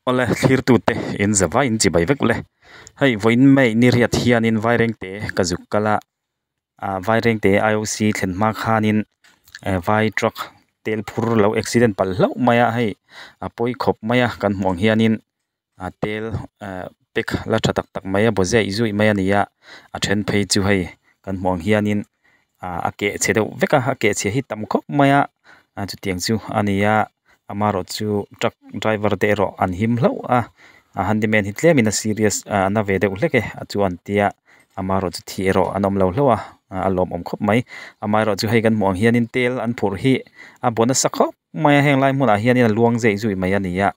Awle thlirtute in zavai in chibai vek ule. Hei vawiin mai ni riat hianin vairengte ka zuk kal a ah vairengte I_O_C thlen hma khanin vai truck tel phur lo accident palh hlauh mai a hei a pawi khawp mai a kan hmuh ang hianin a tel pack la tha tak tak mai a baw zeh zuih mai a ni a a then phei chu hei kan hmuh ang hianin ah a keh chhe deuh vek a a keh chhia hi tam khawp mai a a chutiang chu a ni a amaherawhchu truck driver te erawh an him hlauh a a handyman hi tlemin a serious ah a na ve deuh hlek e a chu an tia amaherawhchu thi erawh an awm lo hlauh a a lawmawm khawp mai amaherawhchu hei kan hmuh ang hianin tel an phurh hi a baw nasa khawp mai a heng lai hmunah hianin a luang zeh zuih mai a ni a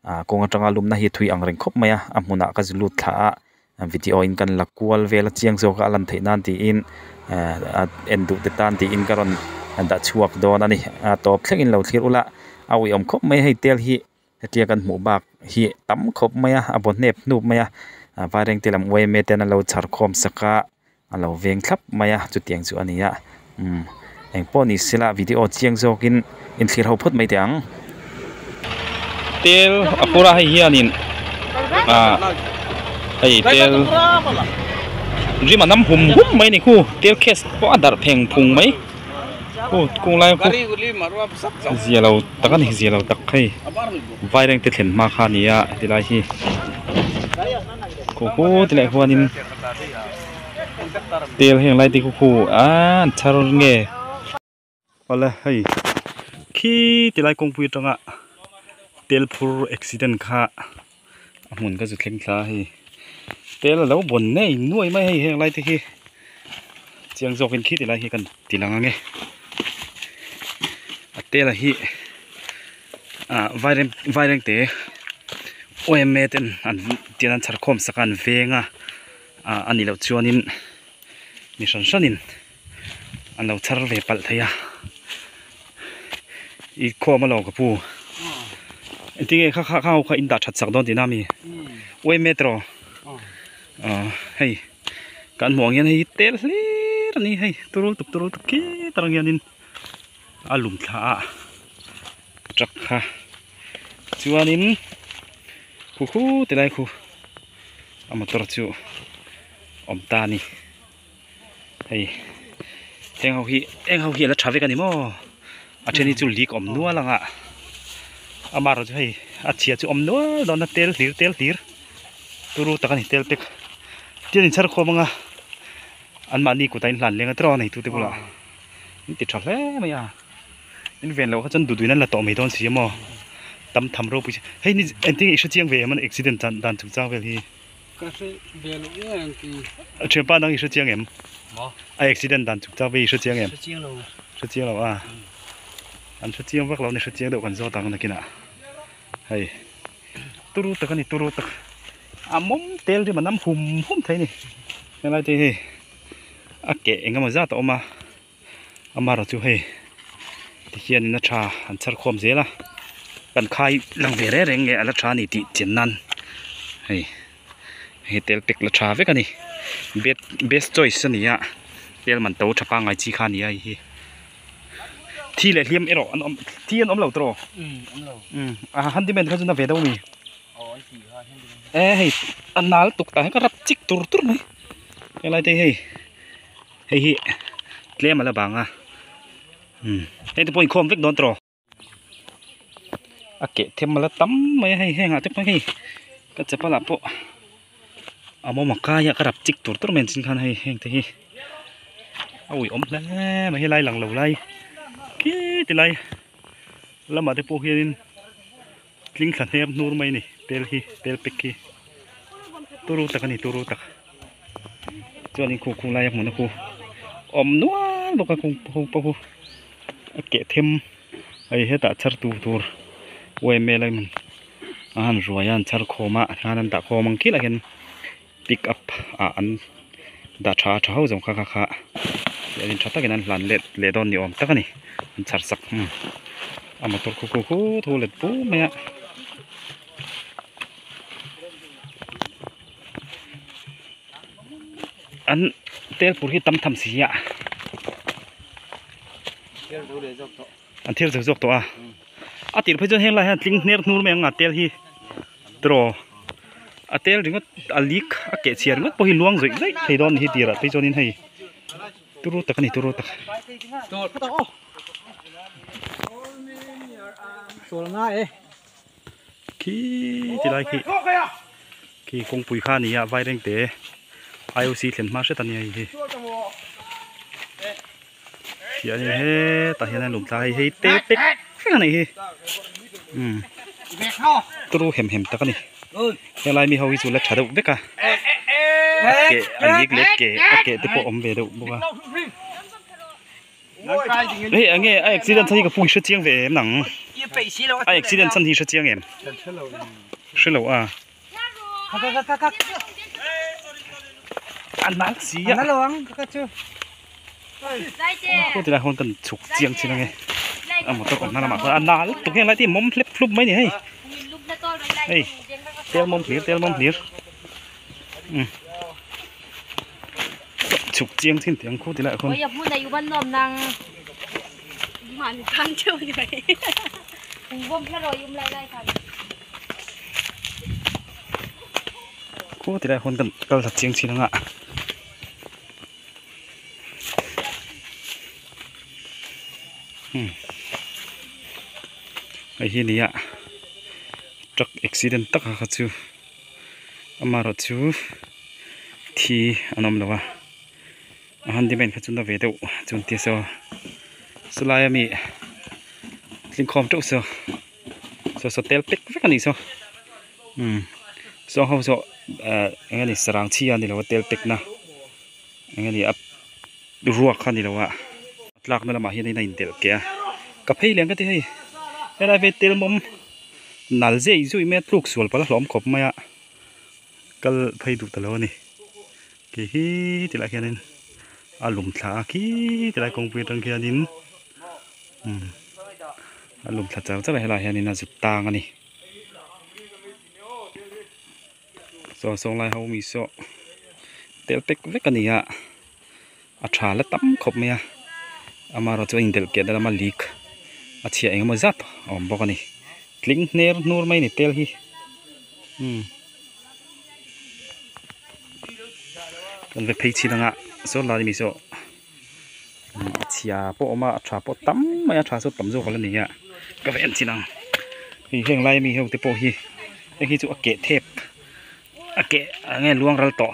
ah kawng atanga lumna hi a thui ang reng khawp mai a a hmunah ka zu lut thla a video in kan la kual vel a chiang zawk a a lan theih nan tiin ehh en duh te tan tiin ka rawn dah chhuak dawn a ni a tawp thlengin lo thlir ula a uiawm khawp mai a hei tel hi hetia kan hmuh bak hi tam khawp mai a a baw hnep hnup mai a vairengte lam yma ten an lo chhar khawm sak a. A lo veng thlap mai a chutiang chu a ni a umm engpawh ni sela video chiang zawkin inthlir ho phawt mai teh ang. Tel a phur a hei hianin ah hei tel rim a nam hum hum mai a ni khu tel case pawh a darh pheng phung mai khu kung lai khu zia lo tak a ni zia lo tak hei vairengte thlen hma kha a ni a tilai hi khu khu tilai huanin. Tel heng lai te khu khu an chhar nge awle hei khi ti lai kawngpui atanga tel phur accident kha a hmun ka zu thleng thla a hei tel alo bawn nei nuai mai hei heng lai te hi chiang zawk in khi ti lai hi kan ti lang ang e a tel a hi ah vaireng vairengte yma ten an tian an chhar khawm sak a an veng a. Ah a nih loh chuanin mi hran hranin an lo chhar ve palh thei a i khawm alawm ka pu engtin nge kha kha ho kha in dah that sak dawn tihna ami yma tiraw ah hei kan hmuh ang hian hei tel hlir a ni hei turul tuk turul tuk khi tarang hianin a lum thla a truck kha chuanin khu khu ti lai khu. A motor chu awm ta a ni hei heng ho hi heng ho hi a la tha vek a ni maw a then hi chu leak awm nual ang a amaherawhchu hei a chhia chu awm nual dawn a tel hlir tel hlir turu tak a ni tel pack tian in chhar khawm ang a anmahni kutah in hlan leng a tiraw neitute bulah in ti tha hle mai a. In ven loh kha chuan duhduhin an la tawh mai dawn si a maw? Tam tham ropui si. Hei ni engtin nge i hre chiang ve em an accident dan dan chungchang vel hi? Ka hre ve loh nge ang ti. A thianpa dang i hre chiang em? Maw? A accident dan chungchang vel i hre chiang em? Hre chiang lo. Hre chiang lo a. An hre chiang vak lo a ni hre chiang deuh kan zawt ang nakinah. Hei turu tak a ni turu tak. A mawm tel rim a nam hum hum thei a ni. Helai te hi a keh engemaw zat a awm a. Amaherawh chu hei tihianin a tha an chhar khawm zel a kan khai lang ve reng reng nge a la tha a ni tih chian nan hei hei tel pack la tha vek a ni bet best choice a ni a tel man to tha pangngai chi kha a ni a hei hi thi leh hliam erawh an awm thi an awm lo tawh a handyman kha chu na ve deuh a mi e hei a nal tuk tah hian ka rap chik tur tur mai helai te hi hei. Hei hi tlem a la bang a umm hei te pawh inkhawm vek dawn tawh a keh them a la tam mai a hei heng ah te pawh hei ka chapal ah pawh a mawm a kai a ka rap chik tur tur mai an chin khan hei heng te hi a uiawm hle mai helai lang lo lai khi ti lai lamah te pawh hianin tling thla hner hnur mai a ni tel hi tel pack hi turu tak a ni turu tak. Chuanin khu khu laia hmun a khu awm nual bawk a khu khu pawh khu a keh them hei hetah chhar tur tur yma lai hmun a han ruai a an chhar khawm a tikhan an dah khawm ang khilaiah hian pick up ah an dah tha tha ho zawng kha kha kha chuanin tha takin an hlan let leh dawn ni awm tak a ni an chhar sak a motor khu khu khu thu let pum mai a. An tel pur hi tam tham si a an thil zo zawk tawh a a tir phei chuan heng lai hian tling hner hnur mai ang a tel hi. Tiraw a tel ringawt a leak a keh chhiar ringawt pawh hi luang zawih zawih thei dawn a ni hi tirah phei chuanin hei turu tak a ni turu tak. Khi ti lai khi khi kawngpui kha a ni a Vairengte I_O_C thlen hma hret a nia hei hi khianin hetah hian a lum tla hei hei te pek vek a nih hi umm turu hem hem tak a ni helai mi ho hi chu la tha deuh vek a a ke a lik leh ke a ke te pawh awm ve deuh bawk a hei enge a accident chhan hi ka pu hi hre chiang ve em nang a accident chhan hi hre chiang em hre lo a. A nal si a. Khaw tilai hawn kan chhuk chiang chin ange. A motor awmna lamah khuan a nal lutuk hian lai te hi mawm hlep hlup mai a ni hei. Hei tel mawm hlir tel mawm hlir. Umm chhuk chiang chin tih ang khaw tilai ah khuan. Khaw tilai hawn kan kal thla chiang chin anga umm hei hi nia truck accident tak a kha chu amaherawh chu thi an awm lo a a handyman kha chu na ve deuh chu an ti a saw chulai ami tlingkhawm teuh saw. Saw saw tel pek vek a nih saw umm saw ho saw eh eng nge ni sarang chhi a ni lo a tel pek na eng nge ni a ruak kha a ni lo a tlak na lamah hian in a indelh keh a ka phei leh ang ka ti hei helai ve tel mawm nal zeuh zeuh mai a tluk sual palh a hlawm khawp mai a kal phei duh ta lo a ni kei hi tilai hianin a lum thla a khi tilai kawngpui atang khianin umm. A lum thla char char a helaiah hianin a zut tang a ni saw sawng lai ho mi saw tel pek vek a ni a a tha la tam khawp mai a amaherawh chu a indelh keh na lama leak a chhia eng emaw zat a awm bawk a ni tling hner hnur mai a ni tel hi umm kan ve phei chhin anga saw lai mi saw. A chhia pawh a awm a a tha pawh tam mai a tha chu tam zawk a la ni a ka va en chin ang hei heng lai ami ho te pawh hi heng hi chu a keh thep a keh eng nge luang ral tawh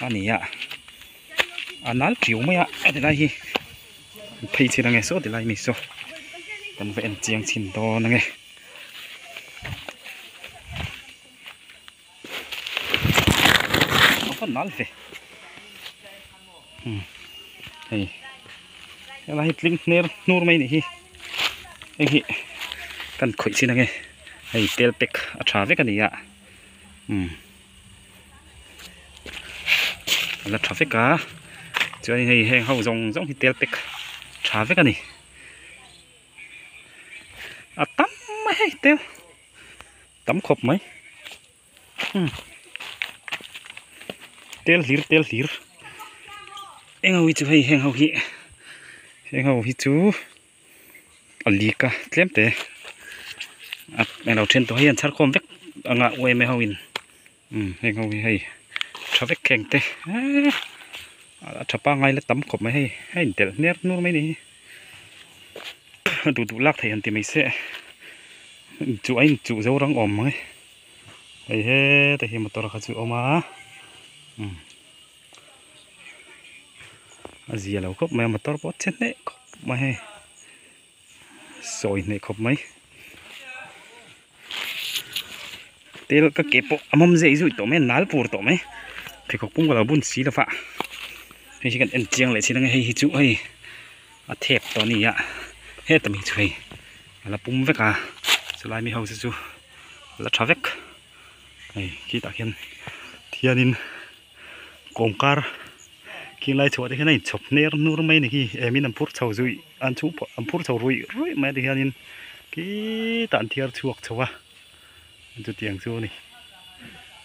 a ni a a nal tiu mai a a ti lai hi phei chhin ang e saw ti lai mi saw kan va en chiang chhin dawn ang e. A va nal ve umm hei helai hi tling hner hnur mai anih hi hei hi kan khawih chin ange hei tel pack a tha vek ani a umm a la tha vek a chuanin hei heng ho zawng zawng hi tel pack tha vek ani a tam mai hei tel. Tam khawp mai umm tel hlir tel hlir eng ho hi chu hei heng ho hi heng ho hi chu a leak a tlem te a englo then tawh hei an chhar khawm vek anga yma ho in umm heng ho hi hei tha vek heng te eee a tha pangngai la tam khawp mai hei a intelh hner hnur mai a ni hi. Duh duh lak theih han ti mai se inchuh a inchuh zo rang awm mang e hei heta hi motor kha chu a awm a umm a zia lo khawp mai a motor pawh a che hneh khawp mai hei sawi hneh khawp mai tel ka ke pawh a mawm zeuh zeuh tawh mai a nal pur tawh mai pheikhawk pum ka lo bun si lova hei hi kan en chiang leh chin ang e hei hi chu hei. A thep tawh a ni a heta mi chu hei a la pum vek a chulai mi ho te chu a la tha vek hei khitah khian thianin kawmkar khilai chhuah te hian a inchhawp hner hnur mai a ni khi emin an phur chho zui an chhung pawh an phur chho ruih ruih mai a ti hianin khitah an thiar chhuak chho a chutiang chu a ni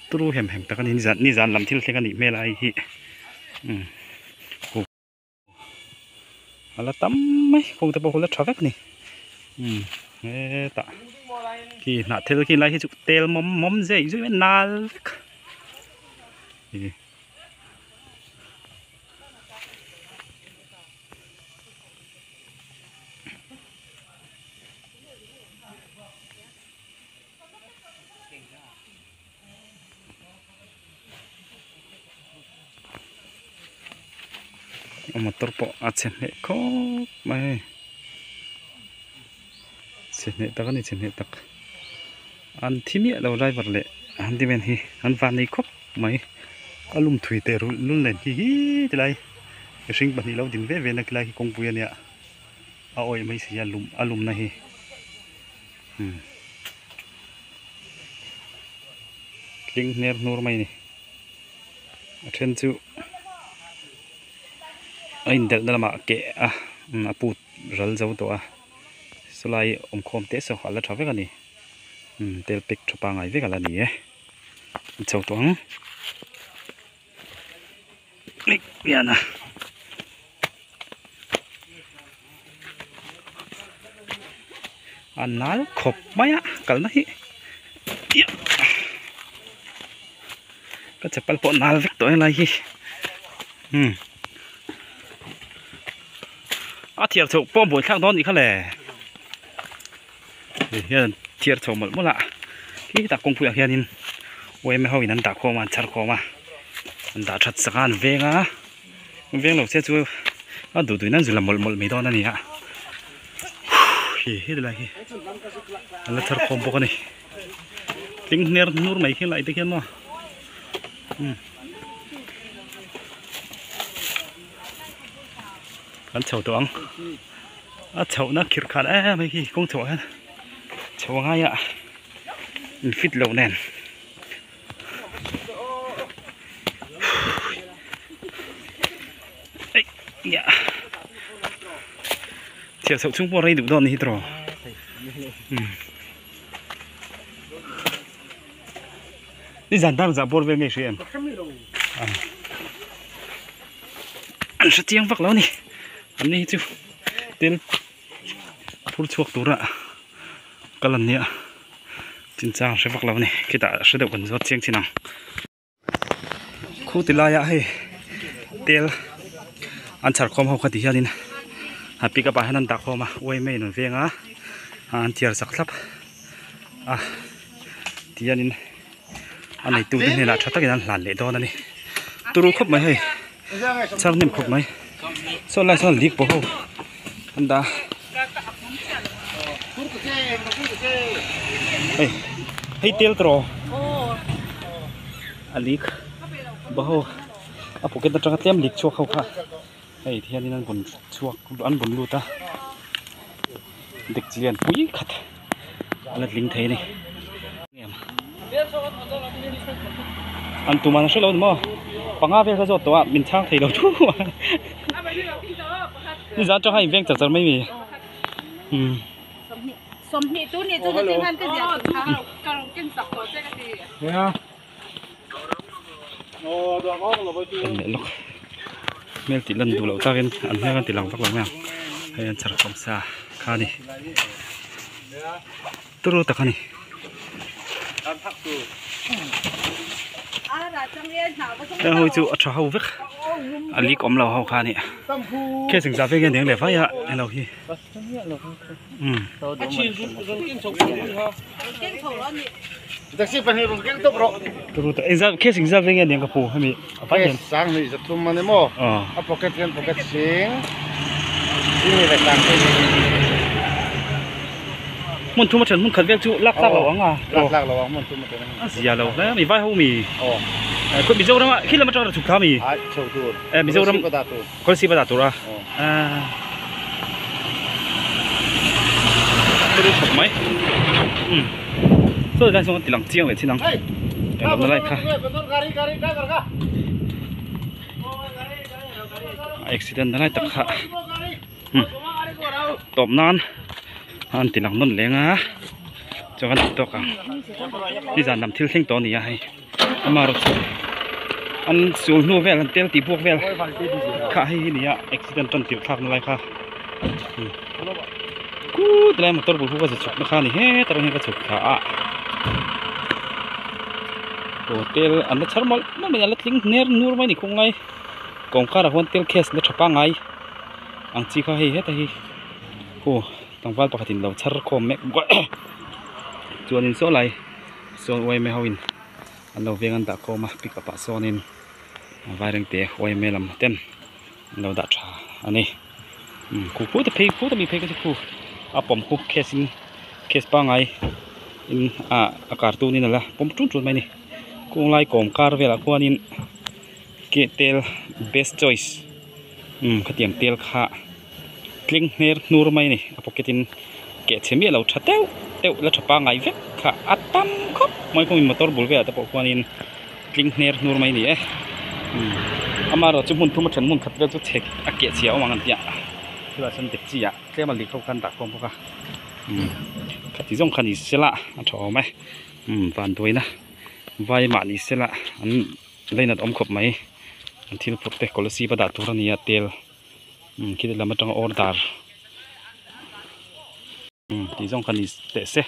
turu hem hem tak a ni nizan nizan lam thil thleng a nih hmel a hei hi umm. A la tam mai kawng te pawh la tha vek a ni umm hetah Khi hnah thil khi lai hi chu tel mawm mawm zeuh zeuh mai nal vek ih. Motor pawh a chhe hneh khawp mai a hei chhe hneh tak a ni chhe hneh tak an thi miah lo driver leh handyman hi an van nei khawp mai a lum thui teh rulh lul nen hi hi ti lai mihring pahnih lo din ve ve na khilai hi kawngpui a nia a awih mai si a lum a lumna hi umm tling hner hnur mai a ni a then chu a indelh na lamah keh a a put ral zo tawh a sawlai awmkhawm te saw a la tha vek a ni umm tel pek tha pangai vek a la ni e a chho tawh ang lian a. A nal khawp mai a kalna hi ka chapal pawh nal vek tawh helai hi umm a thiar chhoh pawh a buaithlak dawn anih kha le hei hian thiar chho mawlh mawlh a khitah kawngpui ah hianin yma ho in an dah khawm a an chhar khawm a an dah that sak a an veng a. Veng lo se chu a duh duhin an zu la mawlh mawlh mai dawn a ni a hi he tilai hi an la chhar khawm bawk a ni tling hner hnur mai khi lai te khian maw umm kan chho tawh ang a chhohna khirh khan em em khi kawng chhoh ah hian chho a ngai a in fit loh nen. Chhiar chhoh chung pawh rei duh dawn a ni hi tawh nizan dar zah bawr vel nge hria em an hre chiang vak lo a ni an ni hi chu tel phur chhuak tura kal an nia. Chinchang hre vak lo a ni khitah hre deuh kan zawt chiang chin ang khu ti laiah hei tel an chhar khawm ho kha ti hianin a pick up ah hian an dah khawm a yma in an veng a an thiar sak thlap a ti hianin a neitu te hnenah tha takin an hlan leh dawn a ni turu khawp mai hei chhar hnem khawp mai saw lai sawn lik pawh ho an dah a hei hei tel tawh a lik bawh ho a pocket atanga tlem lik chhuak ho kha hei ti hianin an vawn chhuak an vawn lut a dek chi lian pui khat a la tling thei a ni. An tum an hre lo ni maw panga vel kha zawt tawh a min chhang thei lo thu a nizan atang khan in veng char char mai mi umm kan leh lawk hmel tih lan duh loh takin an hmel an ti lang vak lo mai ang hei an chhar khawm sa kha a ni. Turu tak a ni. Heng ho hi chu a tha ho vek a lik awm lo ho kha a ni case engzah vek nge aniang le vai a helo hi umm. Turu tak engzah case engzah vek nge aniang ka pu hemi a vai hian. Hmun thum a then hmun khat vel chu lak tlak lo ang a lak tlak lo ang hmun thum a then a zia lo hle mi vai ho mi khawi Mizoram ah khi lam atang a chhuk thla mi ai chho tur e Mizoram Kolsib a dah tur a turu khawp mai um saw lai sawn ti lang chiang leh thin ang eng awmna lai kha accident na lai tak kha tawp nan an ti lang nawn leng a chuan kan ti tawk ang nizan lam thil thleng tawh a ni a hei amaherawhchu an sul hnu vel an tel tih buak vel kha hei hi a ni a accident tan tirh thlak na lai kha. Khu tilai motor bul khu ka zu chhuk na kha a ni hetah rawng hian ka chhuk thla a hotel an la chhar mawlh mawlh mai a la tling hner nur mai a ni khung lai kawngkhar ah khuan tel case la tha pangngai ang chi kha hei heta hi khu tlangval pakhat in lo chhar khawm mek bawk a chuanin saw lai sawn yma ho in an lo veng an dah khawm a pickup ah sawnin vairengte yma lam ten an lo dah tha a ni umm khu khu te phei khu te mi phei kha chu khu a pawm khu case in case pangngai in ah a cartoon in a la pawm tun tun mai a ni kung lai kawm kar velah khuanin ke tel best choice umm khatiang tel kha tling hmer hnur mai a ni a pocket in keh chhe miah lo tha deuh deuh la tha pangngai vek kha a tam khawp mai kawngin motor bul velah te pawh khuanin tling hner hnur mai a ni e umm amaherawh chu hmun thum a then hmun khat vel chu chhe a keh chhia a awm ang an tih a chulaiah chuan dekchi ah tlem a lih ho khan dah khawm bawk a umm khati zawng kha ni sela a tha awm e umm vanduaina vai mah ni sela an lainat awm khawp mai an thil phurh te kawlhsip a dah tur a ni a tel umm khiti lam atanga order umm tih zawng kha ni teh se.